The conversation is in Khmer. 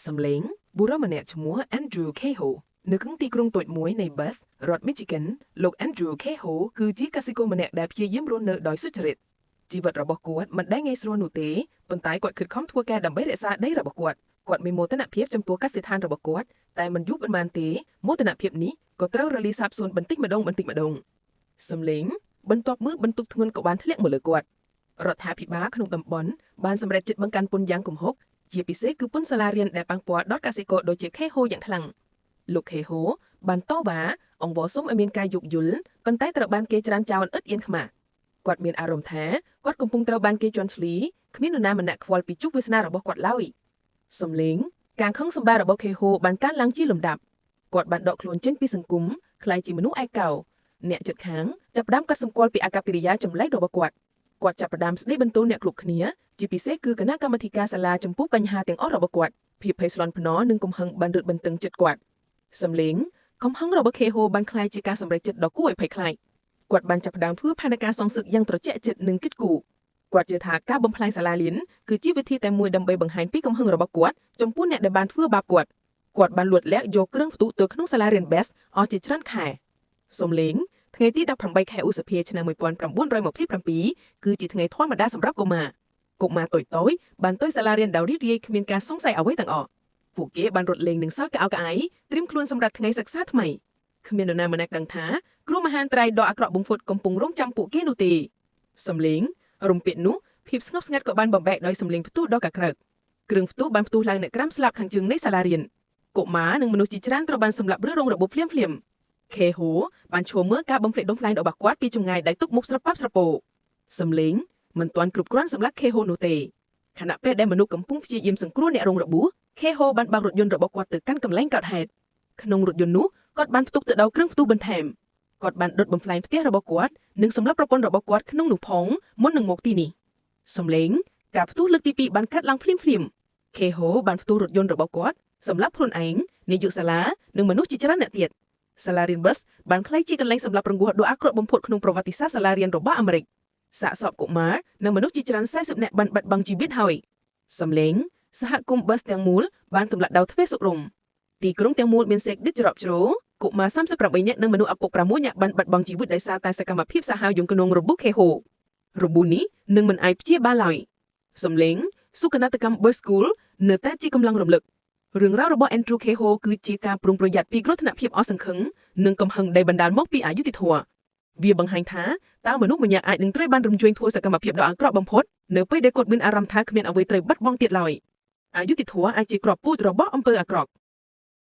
សំលេងបុរសម្នាក់ឈ្មោះ Andrew Kehoe នៅក្នុងទីក្រុងតូចមួយនៃ Beth រដ្ឋ Michigan លោក Andrew Kehoe គឺជាកសិករម្នាក់ដែលព្យាយាមរស់នៅដោយសុចរិតជីវិតរបស់គាត់មិនដែលងាយស្រួលនោះទេប៉ុន្តែគាត់ខិតខំធ្វើការដើម្បីរក្សាដីរបស់គាត់គាត់មានមោទនភាពចំពោះកសិដ្ឋានរបស់គាត់តែមិនយូរប៉ុន្មានទេមោទនភាពនេះក៏ត្រូវរលាយសាបសូន្យបន្តិចម្ដងបន្តិចម្ដងសំលេងបន្ទាប់មើលបន្ទុកធ្ងន់ក៏បានធ្លាក់មកលើគាត់រដ្ឋាភិបាលក្នុងតំបន់បានសម្រេចចិត្តបង្កើនពន្ធយ៉ាងគំហុក ជាពិសេសគឺពន្ធសាលារៀនដែលប៉ះពាល់ដល់កសិករដូចជាខេហូយ៉ាងខ្លាំងលោកខេហូបានតវ៉ាអង្វរសុំឲ្យមានការយោគយល់ប៉ុន្តែត្រូវបានគេច្រានចោលឥតអៀនខ្មាសគាត់មានអារម្មណ៍ថាគាត់កំពុងត្រូវបានគេជន់ឈ្លីគ្មាននរណាម្នាក់ខ្វល់ពីជោគវាសនារបស់គាត់ឡើយសំលេងការខឹងសម្បាររបស់ខេហូបានកើនឡើងជាលំដាប់គាត់បានដកខ្លួនចេញពីសង្គមក្លាយជាមនុស្សឯកោអ្នកជិតខាងចាប់ផ្ដើមកត់សម្គាល់ពីអាកប្បកិរិយាចម្លែករបស់គាត់គាត់ចាប់ផ្ដើមស្ដីបន្ទោសអ្នកគ្រប់គ្នា ជាពិសេសគឺគណៈកម្មាធិការសាលាចំពោះបញ្ហាទាំងអស់របស់គាត់ភាពភ័យស្លន់ភ្នរនិងកំហឹងបានរឹតបន្តឹងចិត្តគាត់សំលេងកំហឹងរបស់ខេហូបានក្លាយជាការសម្រេចចិត្តដ៏គួរឲ្យភ័យខ្លាចគាត់បានចាប់ផ្ដើមធ្វើផែនការសងសឹកយ៉ាងត្រជាក់ចិត្តនិងគិតគូរគាត់ជឿថាការបំផ្លាញសាលារៀនគឺជាវិធីតែមួយដើម្បីបង្ហាញពីកំហឹងរបស់គាត់ចំពោះអ្នកដែលបានធ្វើបាបគាត់គាត់បានលួចលាក់យកគ្រឿងផ្ទុះទៅក្នុងសាលារៀន Best អស់ជាច្រើនខែសំលេងថ្ងៃទី18ខែឧសភាឆ្នាំ1927គឺជាថ្ងៃធម្មតាសម្រាប់កុមារ កុមារតូចៗបានទៅសាលារៀនដោយរីករាយគ្មានការសង្ស័យអ្វីទាំងអស់ពួកគេបានរត់លេងនិងសើចក្អៅក្អាយត្រៀមខ្លួនសម្រាប់ថ្ងៃសិក្សាថ្មីគ្មាននរណាម្នាក់ដឹងថាគ្រោះមហន្តរាយដ៏អាក្រក់បំផុតកំពុងរងចាំពួកគេនោះទេសំលេងរំពាក្យនោះភាពស្ងប់ស្ងាត់ក៏បានបំបែកដោយសំលេងផ្ទុះដ៏កក្រើកគ្រឿងផ្ទុះបានផ្ទុះឡើងនៅក្រាមស្លាបខាងជើងនៃសាលារៀនកុមារនិងមនុស្សជាច្រើនត្រូវបានសម្លាប់ឬរងរបួសភ្លាមភ្លាមខេហូបានឈរមើលការបំផ្លិចបំផ្លាញរបស់គាត់ពីចម្ងាយដោយទុកមុខស្រប៉ាប់ស្រពោសំលេង មិនទាន់គ្រប់គ្រាន់សម្រាប់ខេហូនោះទេខណៈពេលដែលមនុស្សកំពុងព្យាយាមសង្គ្រោះអ្នករងរបួសខេហូបានបើករថយន្តរបស់គាត់ទៅកាន់កន្លែងកើតហេតុក្នុងរថយន្តនោះគាត់បានផ្ទុកទៅដោយគ្រឿងផ្ទុះបន្ថែមគាត់បានដុតបំផ្លាញផ្ទះរបស់គាត់និងសម្លាប់ប្រពន្ធរបស់គាត់ក្នុងនោះផងមុននឹងមកទីនេះសំលេងការផ្ទុះលើកទី2បានកាត់ឡើងភ្លាមភ្លាមខេហូបានផ្ទុះរថយន្តរបស់គាត់សម្លាប់ខ្លួនឯងនាយកសាលានិងមនុស្សជាច្រើនអ្នកទៀតសាលារៀនបឹសបានក្លាយជាកន្លែងសម្លាប់រង្គាលដ៏អាក្រក់បំផុតក្នុងប្រវត្តិសាស្ត្រសាលារៀនរបស់អាមេរិក សាកសពកុមារនិងមនុស្សជាច្រើន40នាក់បានបាត់បង់ជីវិតហើយសំលេងសហគមន៍បឹសទាំងមូលបានសម្លាប់ដោយទ្វេសុរមទីក្រុងទាំងមូលមានសេកឌិតច្រកជ្រោកុមារ38នាក់និងមនុស្សឪពុក6នាក់បានបាត់បង់ជីវិតដោយសារតែសកម្មភាពសាហាវយងក្នុងរបួសខេហូរបួសនេះនឹងមិនអាចព្យាបាលឡើយសំលេងសុកនាដកម្ម Birth School នៅតែជាកម្លាំងរំលឹករឿងរ៉ាវរបស់ Andrew Kehoe គឺជាការប្រុងប្រយ័ត្នពីគ្រោះថ្នាក់ភាពអស់សង្ឃឹមនិងកំហឹងដែលបណ្ដាលមកពីអយុត្តិធម៌វាបង្ហាញថា តើមនុស្សម្នាក់អាចនឹងត្រូវបានរំជួញធ្វើសកម្មភាពដ៏អាក្រក់បំផុតនៅពេលដែលគាត់មានអារម្មណ៍ថាគ្មានអ្វីត្រូវបាត់បង់ទៀតឡើយអយុត្តិធម៌អាចជាគ្រាប់ពូជរបស់អំពើអាក្រក់។